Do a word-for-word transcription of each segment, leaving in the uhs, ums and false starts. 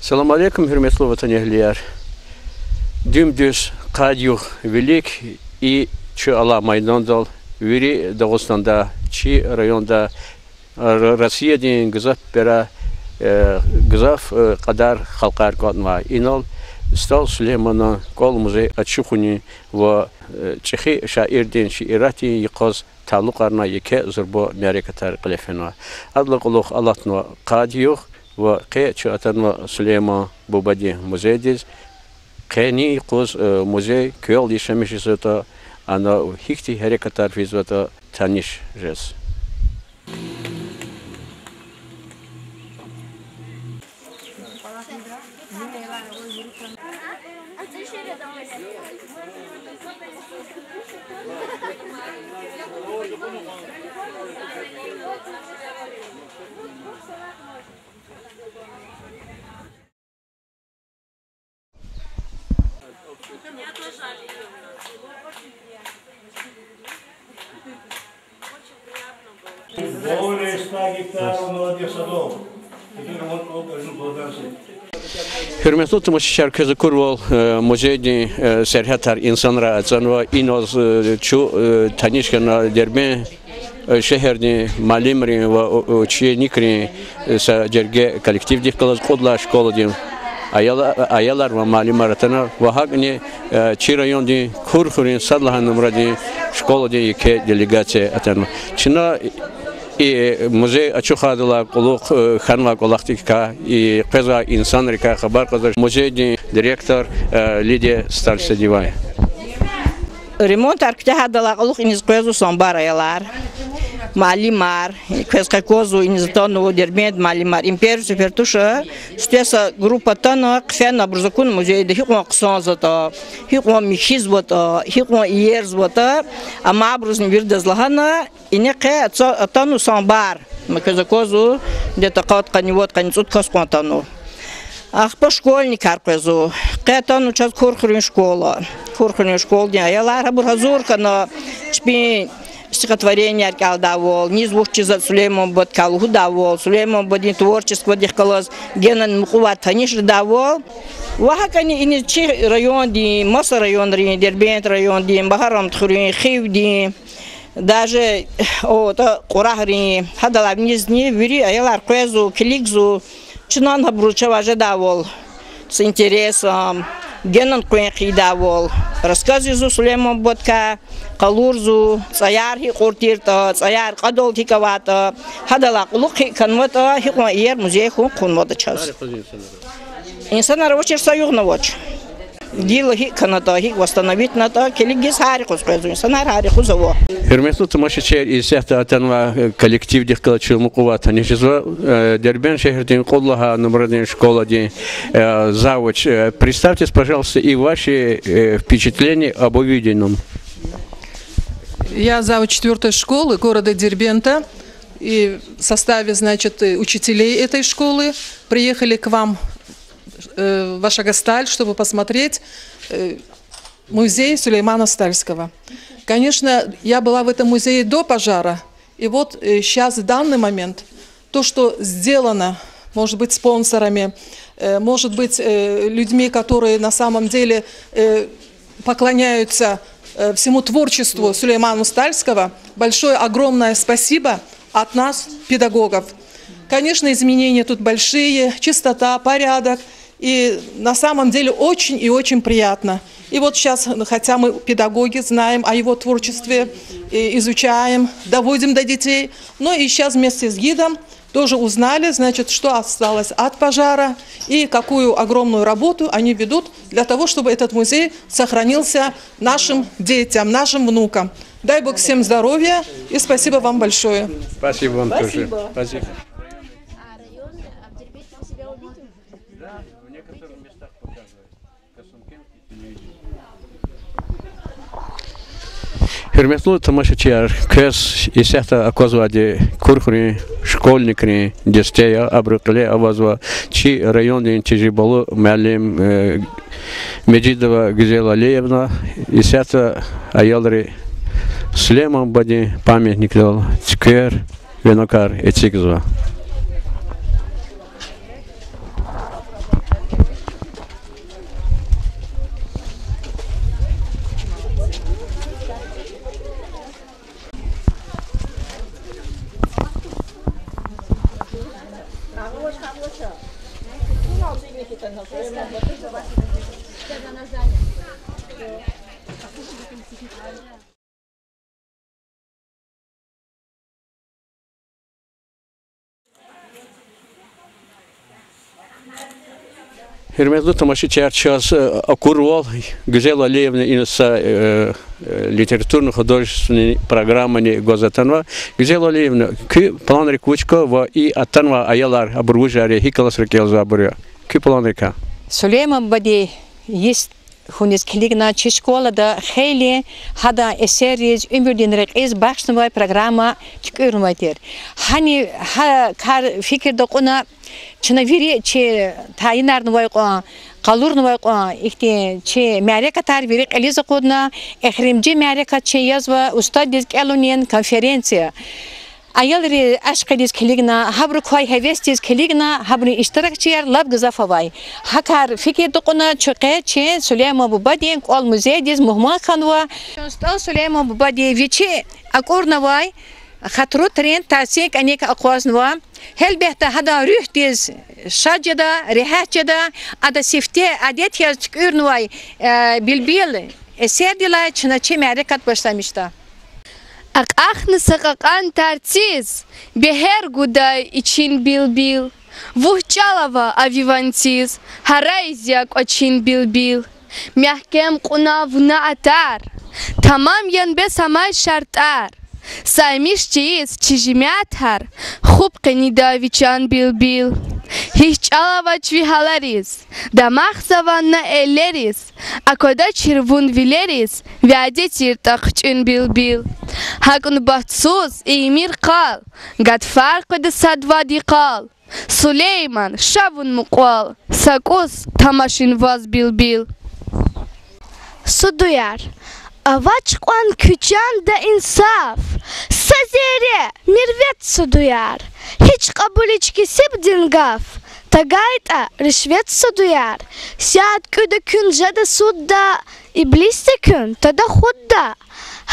Салам алейкум, гьуьрметлу ватанэгьлияр! Дуьм-дуьз къад югъ вилик и чун алай майдандал вири Дагъустанда, чи районда, Р-, Россиядин гзаф пара, э, гзаф, э, кьадар халкьар кӀватӀнавай. Инал СтӀал Сулейманан кӀвал-музей ачухунин ва, э, чӀехи шаирдин шииратдин йикъаз талукьарнавай еке зурба мярекатар кьиле фенва. Адалай кьулухъ алатнава къад югъ ва къе чун атанва Сулейман бубадин музейдиз. Къенин юкъуз, э, музей квел яшамиш жезватӀа, ана гьихьтин гьерекатар физватӀа таниш жез. Более ста гектаров молодых садов. Теперь вот он должен плодоносить. Гьуьрметлу тамашачияр, квез акурвал, э, музейдин, э, сергьятар инсанрай ацӀанва, инал, э, чун, э, таниш хьана Дербент, э, шегьердин муаллимрин ва, э, ученикрин, э, са жерге коллективдихъ галаз кьуд лагьай школадин аяла-, аялар ва муаллимар атана ва гьакӀни, э, чи райондин Курхуьруьн сад лагьай нумрадин школадин еке делегация атана. Чна и музей ачухайдалай кьулухъ, э, хьанвай кӀвалахдикай, и къвезвай инсанрикай хабар кьазва музейдин директор, э, Лидия Старсадиева. Ремонтар куьтягьайдалай кьулухъ иниз къвезва самбар аялар, муаллимар, квез къе аквазва иниз атанва Дербент муаллимар. Им первый сефер туш, сифте са группа атана, хъфена абуруз акуна музейда гьикьван хъсанзаватӀа, гьикьван михьизватӀа, гьикьван иерзаватӀа, амма абурузни виридаз лагьана, ина къе ца-, атанва самбар. Ма квез аквазва, где-то къад-къанни вад, къанни цӀуд кас кьван атанва. Ахпа школьникар къвезва. Къе атанва чаз Курхуьруьн школа. Курхуьруьн школадин аялар, гьабур гьазур хьана чпин стихотворениеяр кӀелдайвал, низ вуч чизватӀа Сулейман бубадикай лугьудайвал, Сулейман бубадин творчестводихъ галаз генани мукьувай таниш жедайвал. Ва гьакӀани иниз чи райондин, маса районрин, Дербент райондин, Багьарамдхуьруьн, Хивдин, даже, о, тӀа Кьурагьрин, гьадалай винизни вири аялар къвезва, килигзава, чнани гьабуруз чавай жедайвал, с интересом, генани къвен хъийидайвал, рассказ ийизва Сулейман бубадикай, къалурзава, цӀаяр гьикӀ кьур тиртӀа, цӀаяр кьадалди гьикӀ авайтӀа, гьадалай кьулухъ гьикӀ хьанватӀа, гьикьван иер музей хьун хъувунватӀа чаз. Инсанар авачир са югъни авач. Гила гьикӀ хьанатӀа, гьикӀ восстановитьнатӀа, килигиз гьар юкъуз къвезва инсанар, гьар юкъуз ава. Гьуьрметлу тамашачияр, исятда атанвай, э, коллективдихъ галаз чун мукьувай таниш жезва, э, Дербент шегьердин кьуд лагьай нумрадин школадин, э, завуч. Э, представьтесь, пожалуйста, и ваши, э, впечатления об увиденном. Я завуч четвёртой школы города Дербента. И в составе, значит, э, учителей этой школы приехали к вам, э, в Вашагасталь, чтобы посмотреть, э, музей Сулеймана Стальского. Конечно, я была в этом музее до пожара. И вот, э, щас, в данный момент, то, что сделано, может быть, спонсорами, э, может быть, э, людьми, которые на самом деле, э, поклоняются, э, всему творчеству Сулеймана Стальского, большое, огромное спасибо от нас, педагогов. Конечно, изменения тут большие, чистота, порядок. И на самом деле очень и очень приятно. И вот щас, хотя мы педагоги, знаем о его творчестве, и изучаем, доводим до детей. Но и щас вместе с гидом тоже узнали, значит, что осталось от пожара и какую огромную работу они ведут для того, чтобы этот музей сохранился нашим детям, нашим внукам. Дай Бог всем здоровья и спасибо вам большое. Спасибо вам тоже. Спасибо. Спасибо. Гьуьрметлу тамашачияр, квез исятда аквазвайди Курхуьруьн школьникрин десте я, абуру кьиле авазва чи райондин тежрибалу муаллим, э, Межидова Гуьзел Алиевна. Исятда аялри Сулейман бубадин памятникдал цуьквер, венокар эцигзава. Гьуьрметлу тамашачияр, чаз акурвал, Гуьзел Алиевна, ина са литературно-художественный программани гваз атанва. Гуьзел Алиевна, куь планрик вуч ква ва и атанвай аялар, абур вужар я, гьи классра кӀелзавайбур я? Куь планрик ква? Сулейман бубади йис хьуниз килигна чи школада хейлин гьадан эсерриз, уьмуьрдин рекьиз бахшнавай программа туькӀуьрнавай тир. Гьани гьа кар фикирда кьуна, чна вири чи тайинарнавай кьван, къалурнавай кьван ихьтин чи мярекатар вири кьилиз акъудна, эхиримжи мярекат чи язва устаддиз кӀелунин конференция. Аялри ашкъидиз килигна, гьабуру квай гьевесдиз килигна, гьабурун иштиракчияр лап гзаф авай. Гьа кар фикирда кьуна чу къе чи Сулейман бубадин кӀвал-музейдиз мугьман хьанва. СтӀал Сулейман бубади вичи акӀурнавай хатурутрин тарцин кӀаник акъвазнава. Гьелбетда, гьадан руьгьдиз шад жеда, регьят жеда, ада сифте адет яз туькӀуьрнавай Билбил эсердилай чна чи мярекат башламишда. Акьахна са кьакьан тарциз, бегьер гудай ичин билбил. Вуч чӀал ава а ви ванциз, гьарайиз я кӀвачин билбил. Мягькем кьуна вуна атар, тамам ян бес амай шартӀар. Саймиш тийиз чи жемятар, хупӀ къенида ви чан билбил. Гьич чӀал авач ви гьалариз, дамахзава на эллериз, аквадачир вун вилериз, вяде тиртӀа хъуьчӀуьн билбил. ГьакӀ нубатсуз ийимир къал, гатфар къведа сад-вад йикъал. Сулейман, ша вун мукьвал, са кӀус тамашин ваз билбил. Судуяр. Авач кьван куь чанда инсаф, са зерре мирвет, судуяр. Гьич кьабулич кесибдин гаф, тагайтӀа ришвет, судуяр. Сят кӀуьда куьн жеда судда, иблисда куьн тада худда.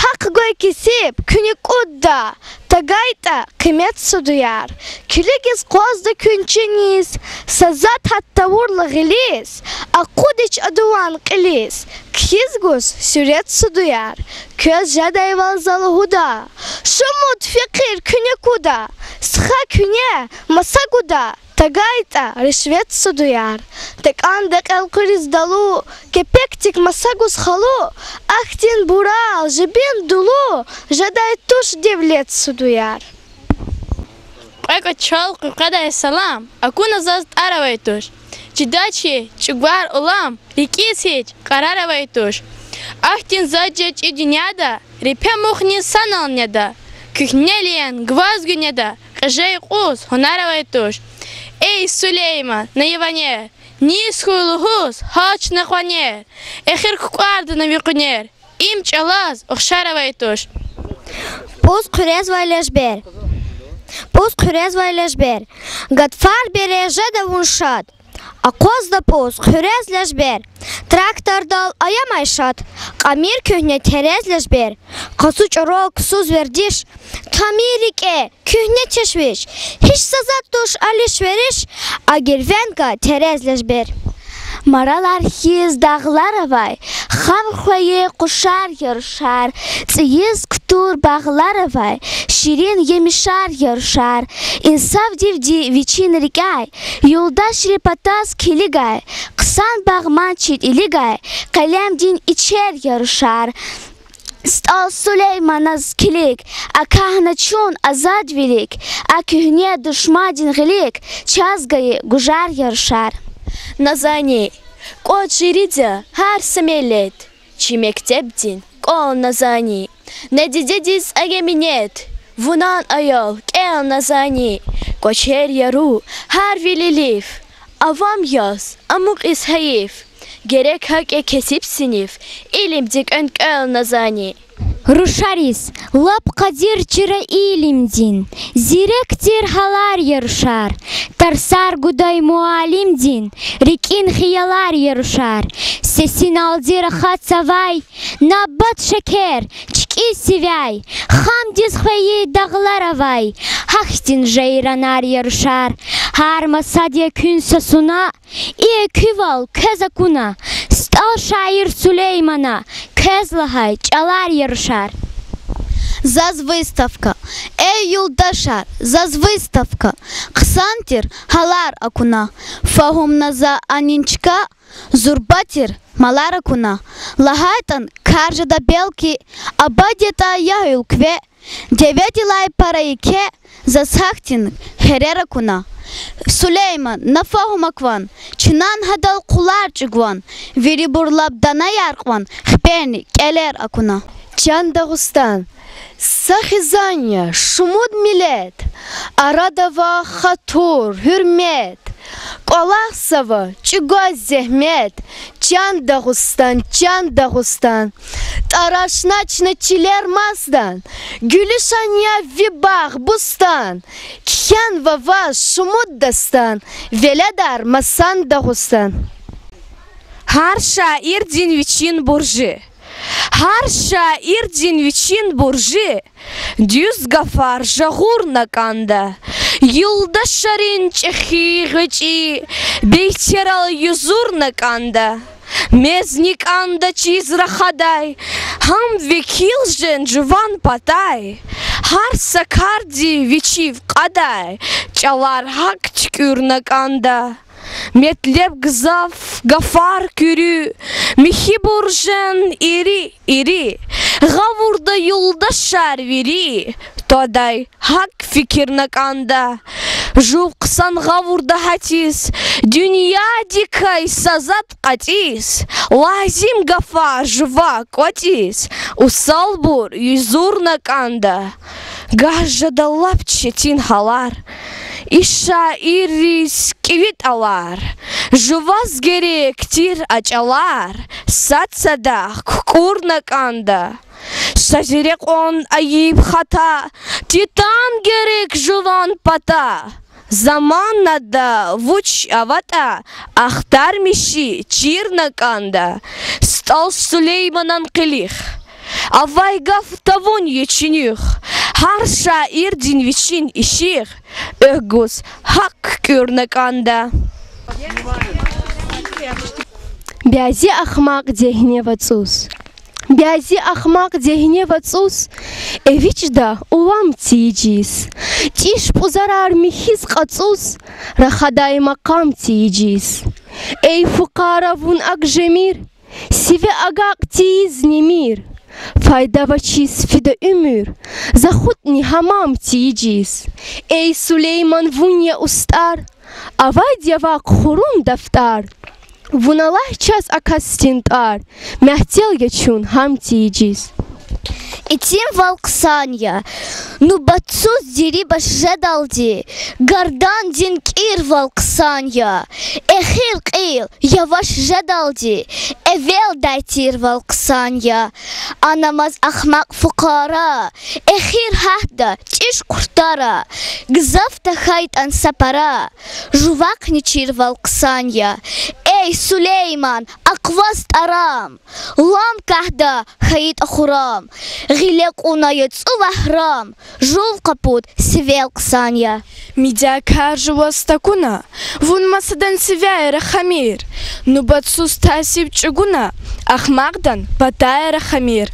Гьахъ гвай кесиб куьне кӀудда, тагайтӀа къимет, судуяр. Килигиз къвазда куьн чиниз, са затӀ гьат тавурла гъилиз, акъудич адуван кьилиз, кхьиз гуз суьрет, судуяр. Квез жедайвал за лугьуда, шумуд фекьир куьне куда, стха куьне маса гуда, тагайтӀа ришвет, судуяр. ТекӀанда кьелкъуьриз далу, кепекдик маса гуз халу, ахьтинбурал жибин дулу жедай туш девлет, судуяр. Кьве кӀвачел къекъведай салам акуна заз тӀар авай туш. Чидачир чӀугвар, улам, рикӀиз гьич кьарар авай туш. Ахьтин заз жен чи дуьньяда репе мухни санал неда, куьгьнелин гваз гуьнеда кьежей юкъуз гьунар авай туш. Эй, Сулейман, на я ванер, низ хьуй лугьуз гьалчна къванер, эхир кукӀварда на ви къуьнер, им чӀалаз ухшар авай туш. ПӀуз хъуьрезвай лежбер. ПӀуз хъуьрезвай лежбер. Гатфар бере жеда вун шад. Акъвазда пӀуз хъуьрез лежбер. Трактордал аямай шад, кьамир куьгьне терез лежбер. Къацу чӀуру ксуз вердиш, тамир рикӀе куьгьне тешвиш, гьич са затӀ туш алиш-вериш, а гервенга терез лежбер. Маралар хьиз дагълар авай, хам хвейи къушар я рушар, цӀийиз кутур багълар авай, ширин емишар я рушар. Инсафдивди вичин рикӀяй, юлдашри патаз килигай, хъсан багъманчи илигай, къелемдин ичер я рушар. СтӀал Сулейманаз килиг, акахьна чун азадвилик, а куьгьне душмандин гъилик чаз гайи гужар я рушар. Назани, кӀватӀ жиридаз гьар са миллет, чи мектебдин кӀвал, Назани. На дидедиз ая минет, вунан аял кӀел, Назани. КӀвачер яру гьар вил илиф, авам яз амукьиз гьайиф. Герек гьакӀ я кесиб синиф, илимдин кӀвенкӀвел, Назани. Рушариз лап къадир чира илимдин, зирек тир гьалар я рушар, тарсар гудай муаллимдин рикӀин хиялар я рушар. Сесиналди рахат завай, набат шекер, чкӀиз сивяй, хамдиз хвейи дагълар авай, гьахьтин жайранар я рушар. Гьар масад я куьн са суна, и экуьвал квез акуна, СтӀал шаир Сулеймана квез лагьай чӀалар я рушар. Заз выставка. Эй, юлдашар, заз выставка. Хъсан тир гьалар акуна. Фагьумна за анин чка, зурба тир малар акуна. ЛагьайтӀан, кар жеда белки, абад ятӀа ягьуил кве, деведилай пара еке, заз гьахьтин гьерер акуна. Сулейман, на фагьум акван, чнан гьадал къулар чӀугван, вирибур лап данаяр кьван, хиперни кӀелер акуна. Чан Дагъустан, са хизан я, шумуд миллет, арада ава хатур, гьуьрмет, кӀвалахзава чӀугваз зегьмет. Чан Дагъустан, чан Дагъустан, тӀарашна чна чилер масдан, гуьлуьшан я ви багъ-бустан, кхьенва ваз шумуд дастан, веледар масан Дагъустан. Гьар шаирдин вичин буржи. Гьар шаирдин вичин буржи, дуьз гафар жагъурна кӀанда. Юлдашарин чӀехи гъвечӀи бейтерал юзурна кӀанда. Мезни кӀанда чиз рахадай, гьам векил жен жуван патай. Гьар са карди вичив кьадай, чӀалар гьакӀ туькӀуьрна кӀанда. Метлеб гзаф, гафар куьруь, михьибур жен ири-ири, гъавурда юлдашар вири, твадай гьакӀ фикирна кӀанда. Жув хъсан гъавурда гьатиз, дуьньядикай са затӀ кьатӀиз, лазим гафар жува кӀватӀиз, усалбур юзурна кӀанда. Гагь жеда лап четин гьалар, и шаирриз кӀеви тӀалар, жуваз герек тир а чӀалар, сад-садахъ кукӀурна кӀанда. Са зере кьван айиб-хата, титан герек жуван пата. Заманада вуч аватӀа, ахтармиши чирна кӀанда. СтӀал Сулейманан къилих, авай гаф тавун я чуьнуьх. Гьар шаирдин вичин ишигъ, экв гуз гьакӀ куькӀуьрна кӀанда. Бязи ахмакь дегьне вацӀуз. Бязи ахмакь дегьне вацӀуз, эвичӀда улам тийижиз. ТӀиш пӀузарар михьиз кьацӀуз, рахадай макъам тийижиз. Эй фукъара, вун акӀ жемир, сиве агакь тийиз немир. Файда авачиз фида уьмуьр, захутӀни гьамам тийижиз. Эй Сулейман, вун я устӀар, авайди я вахъ хурун дафтар. Вуна лагь чаз а касдин тӀвар, мягьтел я чун гьам тийижиз. Итимвал хъсан я нубатсуз дирибаш жедалди, гардандин кӀирвал хъсан я эхир кьил яваш жедалди, эвелдай тирвал хъсан я. Анамаз ахмакь фукъара, эхир гьатда тӀиш къуртара, гзаф тахьайтӀан са пара, жувахъни чирвал хъсан я. Эй Сулейман, акъваз тӀарам, лам кагьда хьайитӀа хурам, гъиле кьуна яцӀу вагьрам, жув къапуд сивел хъсан я. Мидяй кар жуваз такуна, вун масадан сивяй рахамир, нубатсуз тасиб чӀугуна, ахмакьдан патай рахамир.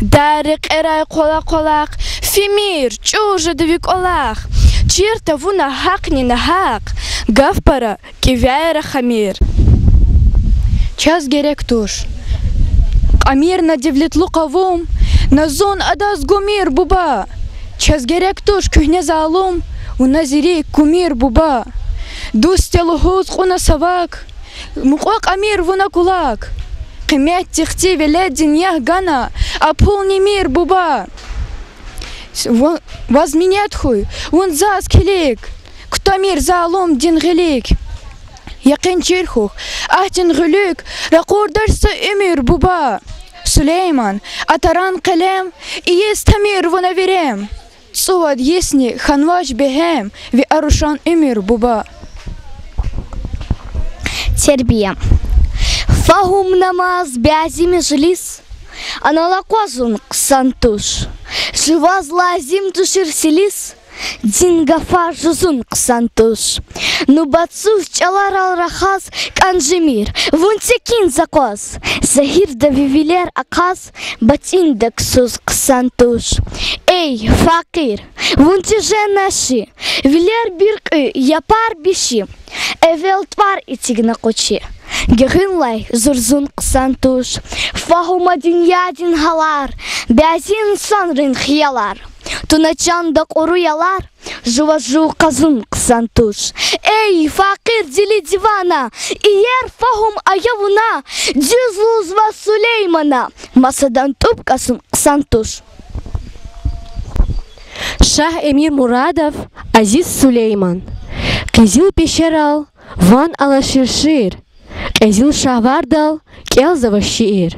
Дар рекьерай къвала-къвалахъ, фимир, чӀур жеда ви кӀвалах, чир тавуна гьахъни нагьахъ, гаф пара кӀевяй рахамир. Чаз герек туш кьамир на девлетлу къавум, на зун адаз гумир, буба. Чаз герек туш куьгьне залум, вуна зи рикӀ кумир, буба. Дуст я лугьуз кьуна са вак, мукьва кьамир вуна кулак. Къимет тихци веледдин ягъ гана, а пул немир, буба. Вун, ваз минет хьуй, вун заз килиг, кутамир залумдин гъилик. Якъин чир хьухь, агьдин гъуьлуьк ракъурдач са уьмуьр, буба. Сулейман, а таран къелем ийиз тамир вуна вирем. ЦӀувад йисни хьанвач бегьем ви а рушан уьмуьр, буба. Тербия. Фагьумнамаз бязи межлис, анал акъвазун хъсан туш. Жуваз лазим тушир силис, Дин гафар жузун хъсан туш. Нубатсуз чӀаларал рахаз кӀан жемир вун цекинза акъваз. Зегьерда ви вилер акъаз, батӀинда ксуз хъсан туш. Эй, факъир, вун тежена ши, вилер бир кьуь, япар биши. Эвел тӀвар эцигна къучи, гуьгъуьнлай зурзун хъсан туш. Фагьума дуьньядин гьалар, бязи инсанрин хиялар, туна чанда кьуру ялар, жува жув къазун хъсан туш. Эй, факъир дили дивана, иер фагьум ая вуна, дуьз лугьузва Сулеймана, масадан тӀуб кӀасун хъсан туш. Шагь-Эмир Мурадов, Азиз Сулейман. Къизил пешерал ван алаз ширшир, кьезил шагьвардал кӀелзава шиир.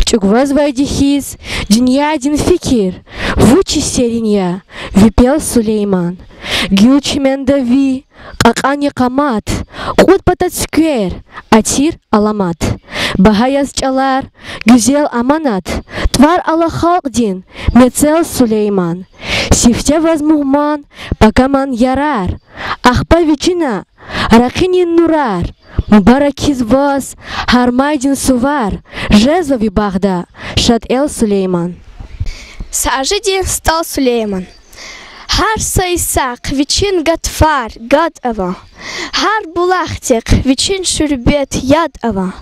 ЧӀугвазвайди хьиз дуьньядин фикир, вучиз серин я ви пел, Сулейман? Гуьл чуьменда ви кьакьан я къамат, кьуд пата цуьквер, атир аламат. Багьа яз чӀалар, гуьзел аманат, тӀвар ала халкьдин мецел, Сулейман. Сифте ваз мугьман, пакаман ярар, ахпа ви чина ракъинин нурар. Мубарак хьиз ваз гьар майдин сувар, жезва ви багъда шад эл, Сулейман. Сажидин СтӀал Сулейман. Гьар са йисахъ вичин гатфар гад ава, гьар булахдихъ вичин шуьрбет яд ава.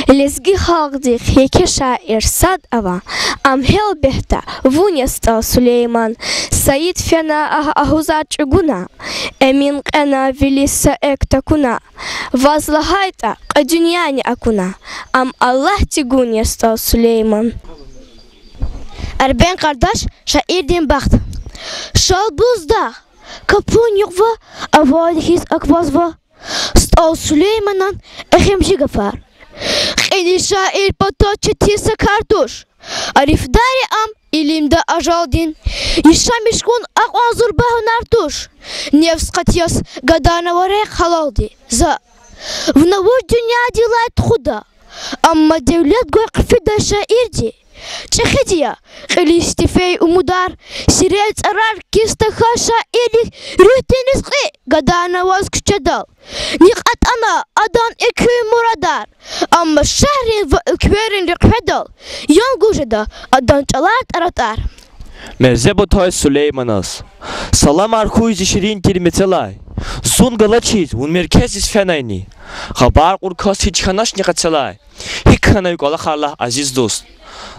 Лезги халкьдихъ еке шаир сад ава, ам гьелбетда вун я, СтӀал Сулейман. Саид фена агь-, агьузар чӀугуна, Эмин кьена вили са экв такуна. Ваз лагьайтӀа, кьве дуьньяни акуна, ам Аллагьди гун я, СтӀал Сулейман. Арбен Къардаш, Шаирдин бахт. Шалбуз дагъ, капун юкьва, авайди хьиз аквазва СтӀал Сулейманан эхиримжи гафар. Кьилиз шаир патал четин са кар туш. Арифдар я ам илимда ажалдин, яшамиш хьун акьван зурба гьунар туш. Нефс къати яз гадарнава рехъ гьалалди за. Вуна вуч дуьньядилай тухуда, амма девлет гвай хъфидай шаирди чӀехиди я. Кьилиз сифте фейи умудар, сирер, цӀарар кис тахьай шаирдихъ руьгьдин ризкьи гадарнаваз куьчедал. Ни кьатӀана адан экуь мурадар, амма шегьррин ва уьлквейрин рекьведал янгуз жеда адан чӀалар тӀаратӀар. Мерзебутай Сулейманаз саламар хьуй зи ширин тир мецелай. Зун галачиз вун меркездиз фенайни, хабар кьур кас гьич хьаначни къецелай. ГьикӀ хьанай кӀвалахар, лагь, азиз дуст.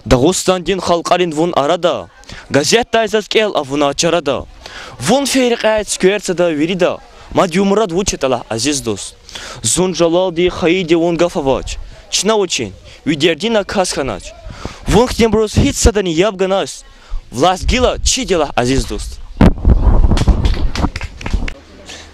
Дагъустандин халкьарин вун арада, газетдай заз кӀел авуна чарада. Вун фейи рекьяй цуьквер цада вирида, мад ви мурад вуч ятӀа, лагь, азиз дуст. Зун жалалди хайиди вун гаф авач, чна вучин, ви дердина кас хьанач. Вун хьтинбуруз гьич садани яб ганач, власть гила чиди я, лагь, азиз дуст.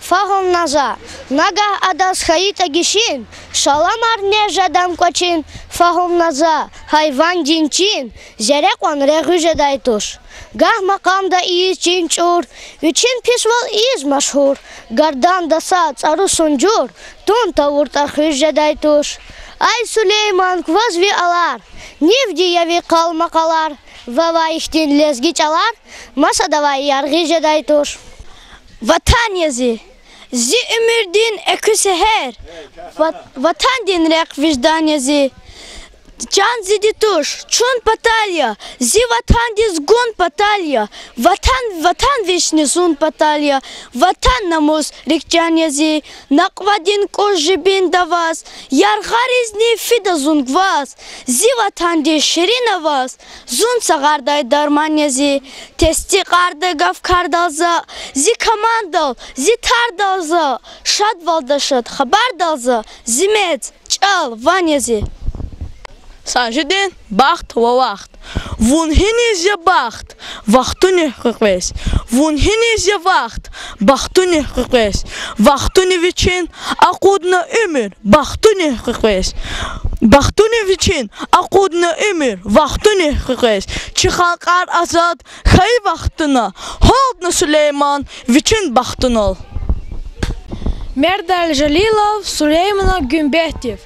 Фагьумна за, нагагь адаз хьайитӀа гишин, шаламар нез жеда ам кӀвачин. Фагьумна за, гьайвандин чин, зи рекьван регъуь жедай туш. Гагь макъамда ийиз чин чӀур, вичин писвал ийиз машгьур, гарданда са цӀару сунжур тун тавуртӀа хуьз жедай туш. Ай Сулейман, кваз ви алар, нивди я ви къалмакъалар, вавай ихьтин лезги чӀалар масадавай яргъи жедай туш. Ватан я зи, зи уьмуьрдин экуь сегьер, ва-, Ватандин рехъ, виждан я зи. Чан зиди туш, чун патал я, зи Ватандиз гун патал я, Ватан, Ватан вични зун патал я, Ватан, намус, рикӀ, чан я зи. Накьвадин кӀуз жибинда аваз, яргъаризни фида зун гваз, зи Ватандиз ширин аваз, зун сагъардай дарман я зи. Тестикьарда гаф-кардал за, зи камандал, зи тардал за, шадвалда шад хабардал за, зи мез, чӀал, ван я зи. Сажидин бахт ва вахт. Вун гьиниз я, бахт, вахтунихъ къекъвез? Вун гьиниз я, вахт, бахтунихъ къекъвез? Вахтуни вичин акъудна уьмуьр бахтунихъ къекъвез. Бахтуни вичин акъудна уьмуьр вахтунихъ къекъвез. Чи халкьар азад хьайи вахтуна гьалдна Сулейман вичин бахтунал. Мердал Жалилов Сулейманан гуьмбетдив.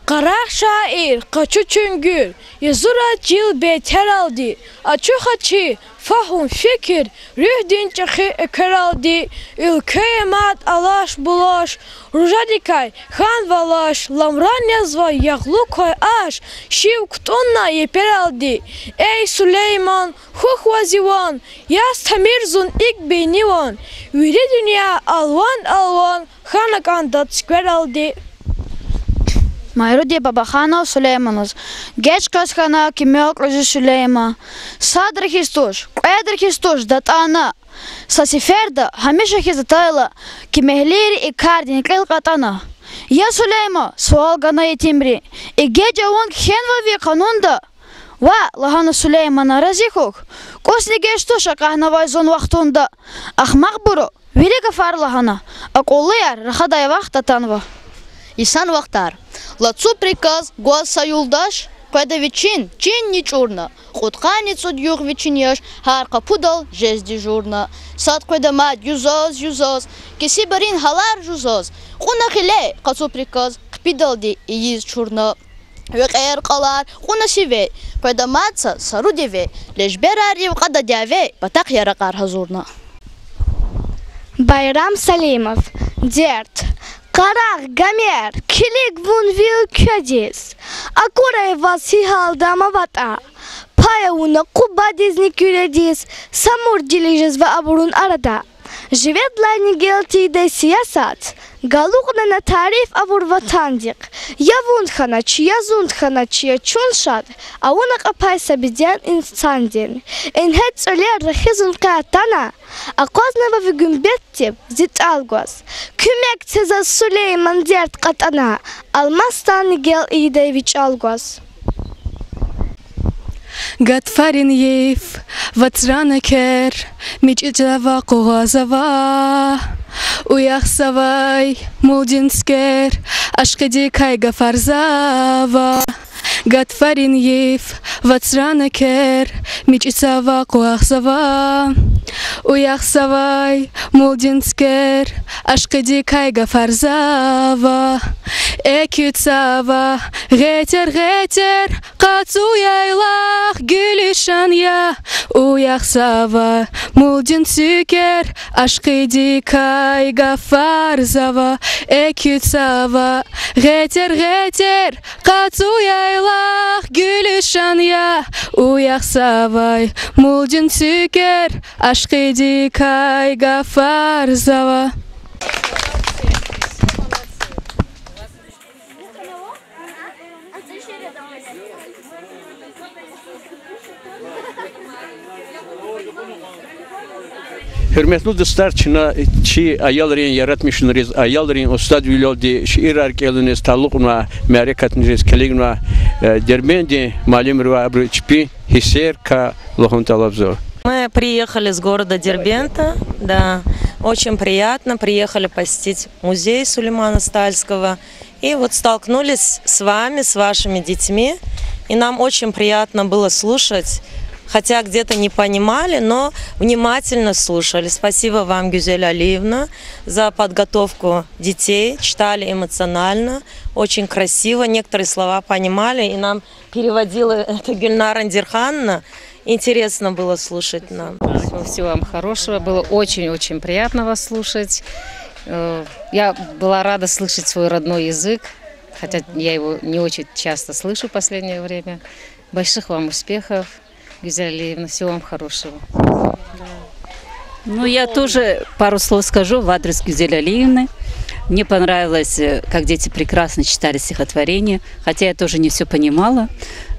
Къарагъ, шаир, къачу чуьнгуьр, язурай чил бейтералди, ачух ачух фагьум-фикир, руьгьдин чӀехи эквералди, уьлквее мад алаш-булаш, ружадикай хьанва лаш, ламран язва ягълу квай аш, шив кутӀунна епералди. Эй Сулейман, хьухь ваз иван, яз тамир зун икӀ бейни ван, вири дуьнья алван-алван хьана кӀанда цуьквералди. Майруди Бабаханов. Сулейманаз. Геж къвез хьана кимел кьуьзуь Сулейман. Садра хьиз туш, кьведра хьиз туш датӀана. Са сеферда гьамиша хьиз атайла, кимехлийри и кардин кьил кьатӀана. Я Сулейман, суал гана етимри, и геж авун кхьенва ви къанунда? Ваъ, лагьана Сулеймана, рази хьухь, кӀусни геж туш акъатнавай зун вахтунда. Ахмакьбуру вири гафар лагьана, акьуллуяр рахадай вахт атанва. Йисан вахтар. Лацу приказ гваз са юлдаш, къведа вичин чинни чӀурна, кьудкъанни цӀуд югъ вичин яш гьар къапудал жез дежурна. Сад къведа мад юзаз-юзаз, кесибрин гьалар жузаз, кьуна гъиле къацу приказ хъипидалди ийиз чурна. Векьер-кьалар кьуна сиве, къведа мад са сару деве, лежберар ривкьада дяве, патахъ яракьар гьазурна. Байрам Салимов. Дерт. Къарагъ, гамер, килиг вун ви уьлкведиз. Акурай ваз гьи гьалда ам аватӀа. Пай авуна Къубадизни Куьредиз, Самур чили жезва абурун арада. Живедлайни гел тийидай сиясат, галукьна на тариф авур ватандихъ. Я вун хьанач, я зун хьанач, я чун шад авуна кьве пай са беден инсандин. Ингье цӀелер рахиз зун къе атана, акъвазнава ви гуьмбетдив зи тӀал гваз. Куьмек це заз, Сулейман, дерт кьатӀана, Алмасдани гел ийидай ви чӀал гваз. Гатфарин йиф, вацран экер, мичӀи цава къугъвазава. Уях завай мулдин цуькер, ашкъидикай гафарзава. Гатфарин йиф, вацран экер, мичӀи цава къугъвазава. Уях завай мулдин цуькер, ашкъидикай гафарзава. Экуь цава гъетер-гъетер, къацу яйлах гуьлуьшан я. Уях завай мулдин цуькер, ашкъидикай гафарзава. Экуь цава гъетер-гъетер, къацу яйлах гуьлуьшан я. Уях завай мулдин цуькер, ашкъидикай гафарзава. Гьуьрметлу дустар, чна чи аялрин яратмишунриз, аялрин устадвилелди шиирар кӀелуниз талукьнавай мярекатниз килигнава, э, Дербентдин муаллимривай, абуру чпин гьиссерикай лугьун тӀалабзава. Мы приехали с города Дербента, да, очень приятно, приехали посетить музей Сулеймана Стальского. И вот столкнулись с вами, с вашими детьми, и нам очень приятно было слушать, хотя где-то не понимали, но внимательно слушали. Спасибо вам, Гюзель Алиевна, за подготовку детей, читали эмоционально, очень красиво, некоторые слова понимали, и нам переводила это Гюльнара Андирхановна. Интересно было слушать нам. Всего, всего вам хорошего. Было очень-очень приятно вас слушать. Э, я была рада слышать свой родной язык, хотя я его не очень часто слышу в последнее время. Больших вам успехов, Гюзель Алиевна. Всего вам хорошего. Ну, я тоже пару слов скажу в адрес Гюзель Алиевны. Мне понравилось, э, как дети прекрасно читали стихотворение, хотя я тоже не всё понимала,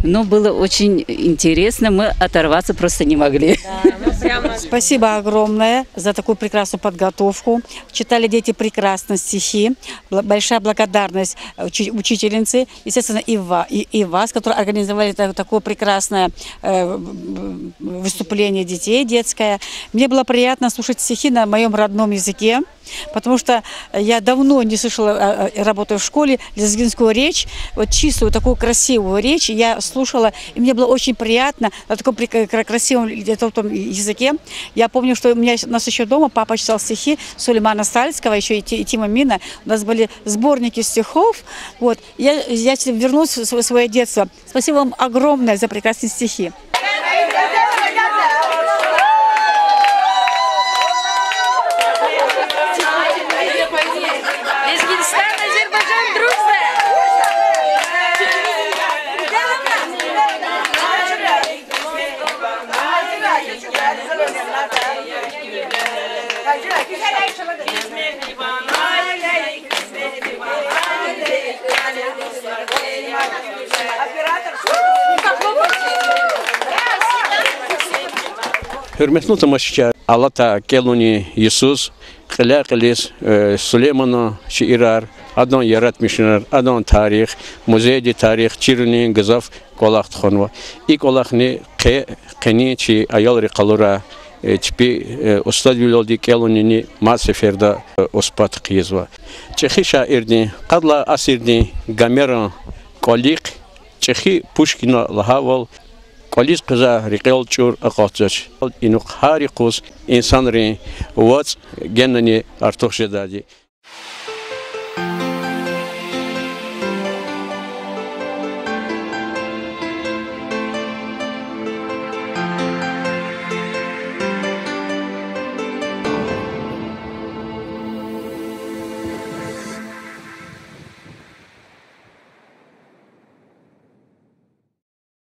но было очень интересно, мы оторваться просто не могли. Да, ну, прямо. Спасибо огромное за такую прекрасную подготовку. Читали дети прекрасно стихи. Бла-, большая благодарность, э, учи-, учительнице, естественно, и ва-, и, и вас, которые организовали та-, такое прекрасное, э, м, выступление детей детское. Мне было приятно слушать стихи на моём родном языке, потому что я давно не слышала, э, э, работая в школе, лезгинскую речь, вот чистую такую красивую речь. Я Слушала, и мне было очень приятно на таком прек-, кра-, красивом литературном языке. Я помню, что у меня ещё, у нас ещё дома папа читал стихи Сулеймана Стальского, ещё и Ти-, и Тима Мина. У нас были сборники стихов. Вот. Я, я с-, вернулась в сво-, своё детство. Спасибо вам огромное за прекрасные стихи. Лезгинстан, Азербайжан, дружба! Гьуьрметлу тамашачияр, алатай кӀелунин йисуз кьиляй-кьилиз, э, Сулейманан шиирар, адан яратмишунар, адан тарих, музейдин тарих чирунин гзаф кӀвалах тухванва. И кӀвалахни къе, къенин чи аялри къалурай, э, чпи, э, устадвилелди кӀелунин мад сеферда, э, успат хъийизва. ЧӀехи шаирдин, къад лагьай асирдин Гомеран кӀвалихъ, чӀехи Пушкина лагьайвал, кӀвализ къвезвай рекьел чӀур акъатзавач. Инухъ гьар юкъуз инсанрин вацӀ генани артух жедайди.